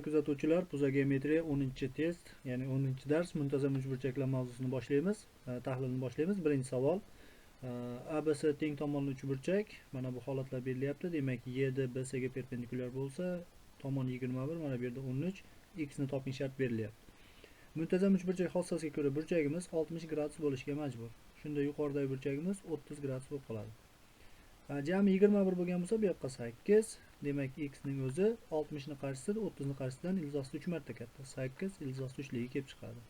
Kuzatuvchilar, PUZA geometriya 10-test, ya'ni 10-dars muntazam uchburchaklar mavzusini boshlaymiz, tahlilni boshlaymiz. Birinchi savol. ABC teng tomonli uchburchak. Mana bu holatlar berilyapti. Demak, YD BC ga perpendikulyar bo'lsa, tomon 21, mana bu yerda 13, x ni toping shart berilyapti. Muntazam uchburchak xossasiga ko'ra burchagimiz 60 gradus bo'lishga majbur. Shunda yuqoridagi burchagimiz 30 gradus bo'lib qoladi. Jami 21 bo'lgan bo'lsa, bu yoqqa 8. Demak, x ning o'zi 60 ni qarshisida 30 ni qarshisidan ildiz 3 marta katta. 8 ildiz 3 ligi kelib chiqadi.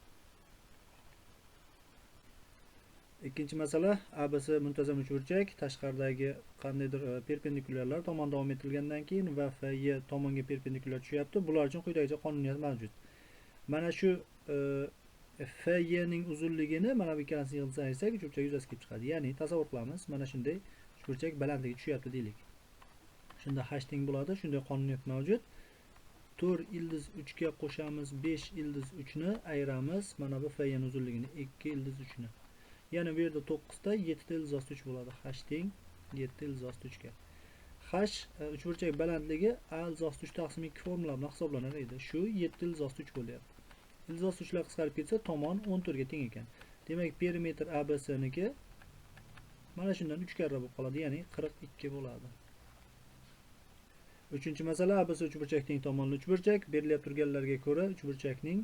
Ikkinchi masala, ABC muntazam uchburchak tashqaridagi qandaydir perpendikulyarlar tomon davom etilgandan keyin va FY tomonga perpendikulyar tushyapti. Bular uchun quyidagicha qonuniyat mavjud. Mana shu FY ning uzunligini mana bu ikkalasini yig'indisini ayirsak, uchburchak yuzasi kelib chiqadi. Ya'ni tasavvur qilamiz, mana shunday uchburchak balandligi tushyapti deylik. Shunda h teng bo'ladi. Shunday qonuniyat mavjud. 4 ildiz 3 ga qo'shamiz 5 ildiz 3 ni ayiramiz. Mana bu FY ning uzunligini 2 ildiz 3 ni. Ya'ni bu yerda 9 ta 7 ta ildiz osti 3 bo'ladi. H teng 7 ildiz osti 3 ga. H uchburchak balandligi A ildiz osti 3 taqsim 2 formula bilan hisoblanar edi. Shu 7 ildiz osti 3 bo'lyapti. Ildiz osti 3 lar qisqarib ketsa, tomon 14 ga teng ekan. Demak, perimetr ABC niki mana shundan 3 karra bo'lib qoladi, ya'ni 42 bo'ladi. Uchinchi masala, ABC uchburchak teng tomonli uchburchak. Berilib turganlarga ko'ra uchburchakning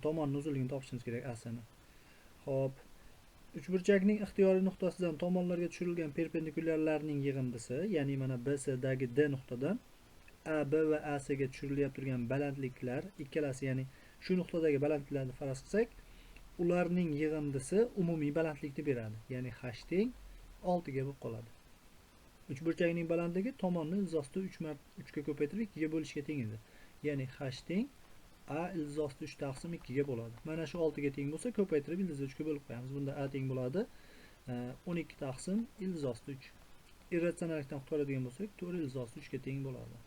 tomonining uzunligini topishimiz kerak, A S ni. Xo'p, uchburchakning ixtiyoriy nuqtasidan tomonlarga tushirilgan perpendikulyarlarning yig'indisi, ya'ni mana B S dagi D nuqtadan AB va A S ga tushirilib turgan balandliklar ikkalasi, ya'ni shu nuqtadagi balandliklarni faraz qilsak, ularning yig'indisi umumiy balandlikni beradi. Ya'ni h teng 6 ga bo'lib qoladi. Uchburchakning balandligi tomonni ildiz osti 3 marta 3 ga ko'paytirib 2 ga bo'lishga teng edi. Ya'ni h teng a ildiz osti 3 taqsim 2 ga bo'ladi. Mana shu 6 ga teng bo'lsa, ko'paytirib ildiz 3 ga bo'lib qo'yamiz. Bunda a teng bo'ladi 12 taqsim ildiz osti 3. Irratsionallikdan qutqaradigan bo'lsak, 4 ildiz osti 3 ga teng bo'ladi.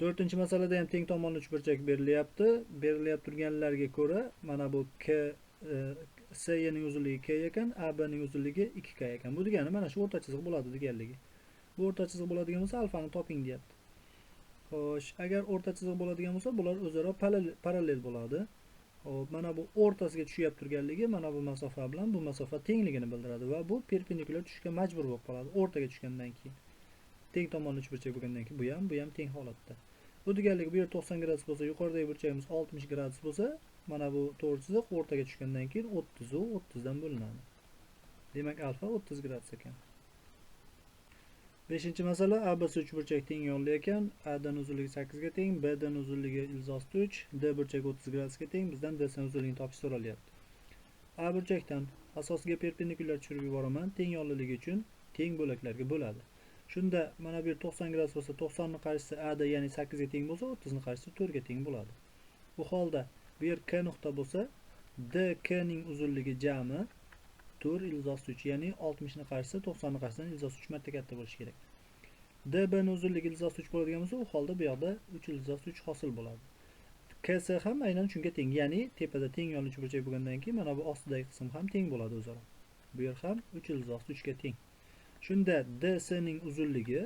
To'rtinchi masalada ham teng tomonli uchburchak berilyapti. Berilib turganlarga ko'ra mana bu K, S ning uzunligi K ekan, A B ning uzunligi 2K ekan. Bu degani mana shu o'rta chiziq bo'ladi deganligi. Bu o'rta chiziq bo'ladigan bo'lsa, alfani toping deyapti. Xo'sh, agar o'rta chiziq bo'ladigan bo'lsa, bular o'zaro parallel bo'ladi. Xo'p, mana bu o'rtasiga tushyapti turganligi mana bu masofa bilan bu masofa tengligini bildiradi va bu perpendikulyar tushishga majbur bo'lib qoladi o'rtaga tushgandan keyin. Teng tomonli uchburchak bo'lgandan keyin bu ham teng holatda. Bu deganligi bu yer 90 gradus bo'lsa, yuqoridagi burchagimiz 60 gradus bo'lsa, mana bu to'g'ri chiziq o'rtaga tushgandan keyin 30 u 30 dan bo'linadi. Demak, alfa 30 gradus ekan. 5-masala, ABC uchburchak teng yonli ekan. A dan uzunligi 8 ga teng, B dan uzunligi ildiz osti 3, D burchagi 30 gradusga teng. Bizdan D S uzunligini topish so'ralyapti. A burchakdan asosga perpendikulyar tushirib yuboraman. Teng yonliligi uchun teng bo'laklarga bo'ladi. Shunda mana bu yer 90 gradus bo'lsa, 90 ni qarshisi A da, ya'ni 8 ga teng bo'lsa, 30 ni qarshisi 4 ga teng bo'ladi. Bu holda bu yer K nuqta bo'lsa, DK ning uzunligi jami 4 ildiz osti 3, ya'ni 60 ni qarshisi 90 ni qarshisidan ildiz osti 3 marta katta bo'lishi kerak. DB ning uzunligi ildiz osti 3 bo'ladigan bo'lsa, u holda bu yoqda 3 ildiz osti 3 hosil bo'ladi. KS ham aynan shunga teng, ya'ni tepada teng yonli uchburchak bo'lgandan keyin mana bu ostidagi qism ham teng bo'ladi o'zaro. Bu yer ham 3 ildiz osti 3 ga teng. Shunda DS ning uzunligi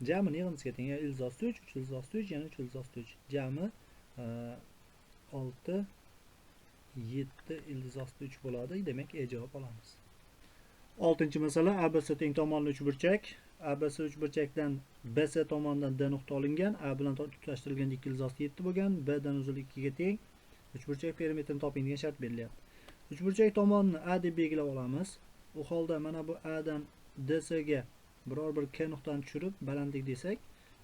jami yig'indisiga teng, ya'ni ildiz osti 3, 3 ildiz osti 3, yana 3 ildiz osti 3. Jami 6 7 ildiz osti 3 bo'ladi. Demak, E javob olamiz. 6-masala, ABC teng tomonli uchburchak. ABC uchburchakdan BC tomonidan D nuqta olingan, A bilan tutashtirilgan 2 ildiz osti 7 bo'lgan, B dan uzunligi 2 ga teng. Uchburchak perimetrini toping degan shart berilyapti. Uchburchak tomonini A deb belgilab olamiz. U holda mana bu A dan DC ga biror bir K nuqtani tushirib balandlik desak,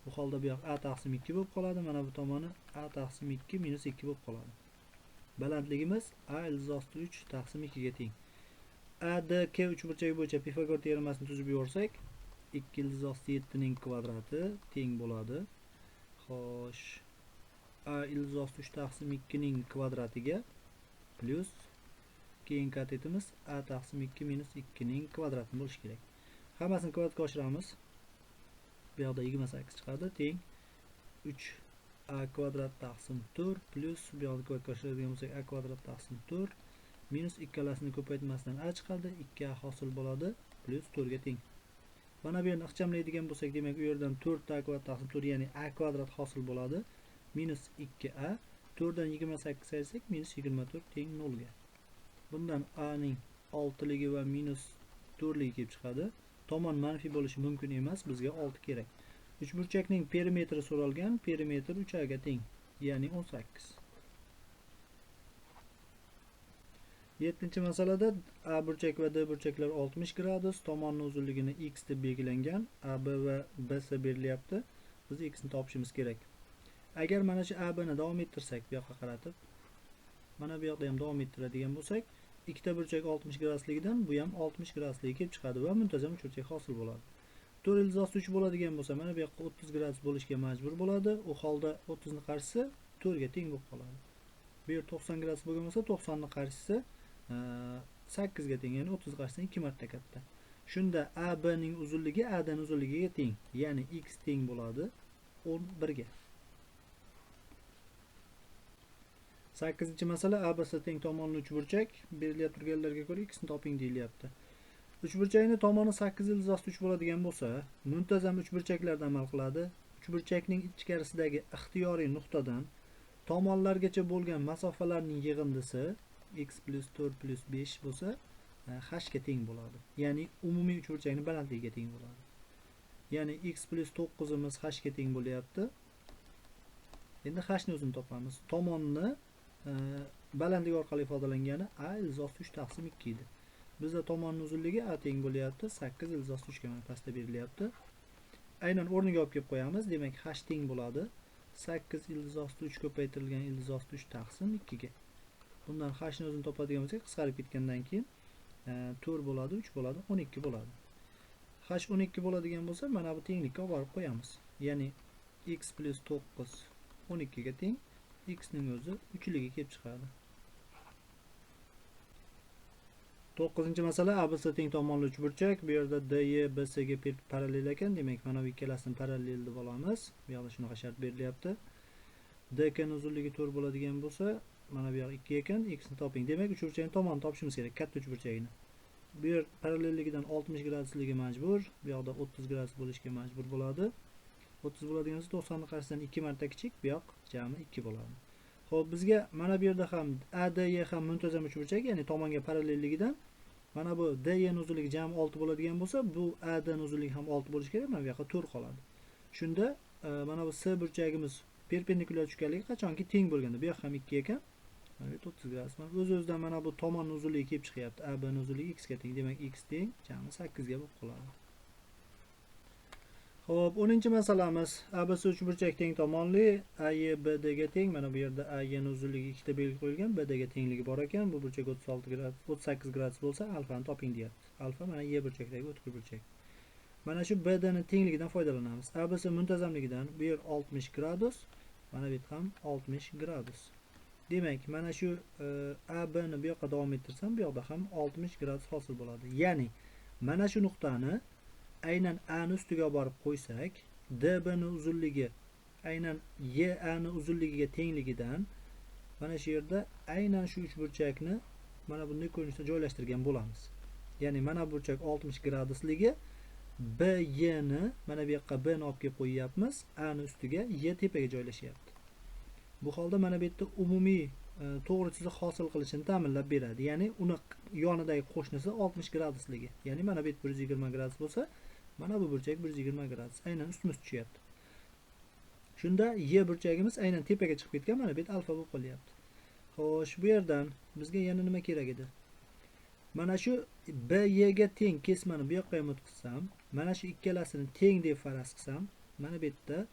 bu holda bu yoq A taqsim 2 bo'lib qoladi, mana bu tomoni A taqsim 2 minus 2 bo'lib qoladi. Balandligimiz A ildiz osti 3 taqsim 2 ga teng. ADK uchburchagi bo'yicha Pifagor teoremasini tuzib yuborsak, 2 ildiz osti 7 ning kvadrati teng bo'ladi. Xo'sh, A ildiz osti 3 taqsim 2 ning kvadratiga plus keyin katetimiz A taqsim 2 minus 2 ning kvadrati bo'lishi kerak. Hammasini kvadratga oshiramiz. Bu yoqda 28 chiqadi, teng 3 a kvadrat taqsim 4 plus bu yoqda kvadratga oshiradigan bo'lsak a kvadrat taqsim 4 minus ikkalasini ko'paytmasdan a chiqadi, 2 a hosil bo'ladi, plus 4 ga teng. Mana bu yerni ixchamlaydigan bo'lsak, demak u yerdan 4 a kvadrat taqsim 4, ya'ni a kvadrat hosil bo'ladi. Minus 2a, 4 dan 28 ayirsak minus 24 teng 0 ga. Bundan a ning 6 ligi va minus 4 ligi kelib chiqadi. Tomon manfiy bo'lishi mumkin emas, bizga 6 kerak. Uchburchakning perimetri so'ralgan, perimetr 3a ga teng, ya'ni 18. 7-masalada A burchak va D burchaklar 60 gradus, tomonning uzunligini x deb belgilangan, AB va BC berilyapti. Biz x ni topishimiz kerak. Agar mana shu AB ni davom ettirsak, bu yoqqa qaratib, mana bu yoqda ham davom ettiradigan bo'lsak, ikkita burchak 60 gradusligidan bu ham 60 gradusligi kelib chiqadi va muntazam uchburchak hosil bo'ladi. 4 ildiz osti 3 bo'ladigan bo'lsa, mana bu yoqqa 30 gradus bo'lishga majbur bo'ladi. U holda 30 ni qarshisi 4 ga teng bo'lib qoladi. Bu yer 90 gradus bo'lgan bo'lsa, 90 ni qarshisi 8 ga teng, ya'ni 30 qarshisidan 2 marta katta. Shunda AB ning uzunligi A dan uzunligiga teng, ya'ni x teng bo'ladi 11 ga. 8-masala ABC teng tomonli uchburchak, berilib turganlarga ko'ra x ni toping deyilyapti. Uchburchakning tomoni 8 ildiz osti 3 bo'ladigan bo'lsa, muntazam uchburchaklarda amal qiladi. Uchburchakning ichkarisidagi ixtiyoriy nuqtadan tomonlargacha bo'lgan masofalarning yig'indisi x plus 4 plus 5 bo'lsa, h ga teng bo'ladi. Ya'ni umumiy uchburchakning balandligiga teng bo'ladi. Ya'ni x plus 9imiz h ga teng bo'lyapti. Endi h ni o'zini topamiz. Tomonni balandligi orqali ifodalangani a ildiz osti 3 taqsim 2 edi. Bizda tomonning uzunligi a teng bo'lyapti 8 ildiz osti 3 ga, mana pastda berilyapti. Aynan o'rniga olib kelib qo'yamiz. Demak h teng bo'ladi 8 ildiz osti 3 ko'paytirilgan ildiz osti 3 taqsim 2 ga. Bundan h ni o'zini topadigan bo'lsak, qisqarib ketgandan keyin 4 bo'ladi, 3 bo'ladi, 12 bo'ladi. H 12 bo'ladigan bo'lsa, mana bu tenglikka olib borib qo'yamiz. Ya'ni x plus 9 12 ga teng, x ning o'zi 3 ligi kelib chiqadi. 9-masala ABC teng tomonli uchburchak. Bu yerda DE BC ga parallel ekan, demak mana bu ikkalasini parallel deb olamiz. Bu yoqda shunaqa shart berilyapti. DK ning uzunligi 4 bo'ladigan bo'lsa, mana bu yoq 2 ekan, x ni toping. Demak, uchburchakning tomonini topishimiz kerak, katta uchburchakni. Bu yer parallelligidan 60 gradusligi majbur, bu yoqda 30 gradus bo'lishga majbur bo'ladi. 30 bo'ladigan bo'lsa, 90 ning qarshisidan 2 marta kichik, bu yoq jami 2 bo'ladi. Xo'p, bizga mana bu yerda ham ADE ham muntazam uchburchak, ya'ni tomonga parallelligidan mana bu DE ning uzunligi jami 6 bo'ladigan bo'lsa, bu AD ning uzunligi ham 6 bo'lishi kerak, mana bu yoqqa 4 qoladi. Shunda mana bu S burchagimiz perpendikulyar tushganligi qachonki teng bo'lganda, bu yoq ham 2 ekan. Mana bu 30 gradus. Mana o'z-o'zidan mana bu tomonning uzunligi kelib chiqyapti. AB ning uzunligi x ga teng. Demak, x teng jami 8 ga bo'lib qoladi. Xo'p, 10-masalamiz ABC uchburchak teng tomonli, AE BD ga teng. Mana bu yerda AE ning uzunligi ikkita belgi qo'yilgan, BD ga tengligi bor ekan. Bu burchak 36 gradus, 38 gradus bo'lsa, alfani toping deyapti. Alfa mana E burchakdagi o'tkir burchak. Mana shu BD ning tengligidan foydalanamiz. ABC muntazamligidan bu yer 60 gradus, mana bu yer ham 60 gradus. Demak, mana shu AB ni bu yoqqa davom ettirsam, bu yoqda ham 60 gradus hosil bo'ladi. Ya'ni mana shu nuqtani aynan A ni ustiga borib qo'ysak, DB ni uzunligi aynan YA ni uzunligiga tengligidan mana shu yerda aynan shu uchburchakni mana bunday ko'rinishda joylashtirgan bo'lamiz. Ya'ni mana bu burchak 60 gradusligi BY ni mana bu yoqqa B ni olib kelib qo'yyapmiz, A ni ustiga Y tepaga joylashyapti. Bu holda mana bu yerda umumiy to'g'ri chiziq hosil qilishini ta'minlab beradi. Ya'ni uni yonidagi qo'shnisi 60 gradusligi. Ya'ni mana bu yerda 120 gradus bo'lsa, mana bu burchak 120 gradus. Aynan ustma-ust tushyapti. Shunda Y burchagimiz aynan tepaga chiqib ketgan, mana bu yerda alfa bo'lib qolyapti. Xo'sh, bu yerdan bizga yana nima kerak edi? Mana shu BY ga teng kesmani bu yoqqa ham o'tkazsam, mana shu ikkalasini teng deb faraz qilsam, mana bu yerda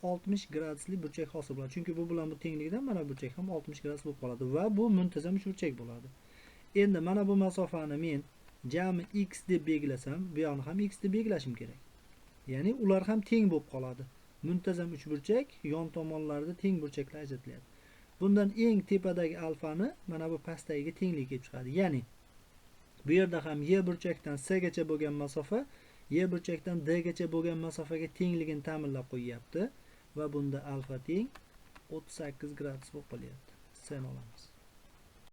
60 gradusli burchak hosil bo'ladi. Chunki bu bilan bu tengligidan mana bu burchak ham 60 gradus bo'lib qoladi va bu muntazam uchburchak bo'ladi. Endi mana bu masofani men jami x deb belgilasam, bu yoqni ham x deb belgilashim kerak. Ya'ni ular ham teng bo'lib qoladi. Muntazam uchburchak yon tomonlarida teng burchaklar ajratiladi. Bundan eng tepadagi alfani mana bu pastdagiga tengligi kelib chiqadi. Ya'ni bu yerda ham Y burchakdan S gacha bo'lgan masofa Y burchakdan D gacha bo'lgan masofaga tengligini ta'minlab qo'yyapti va bunda alfa teng 38 gradus bo'lib qolyapti. S ni olamiz.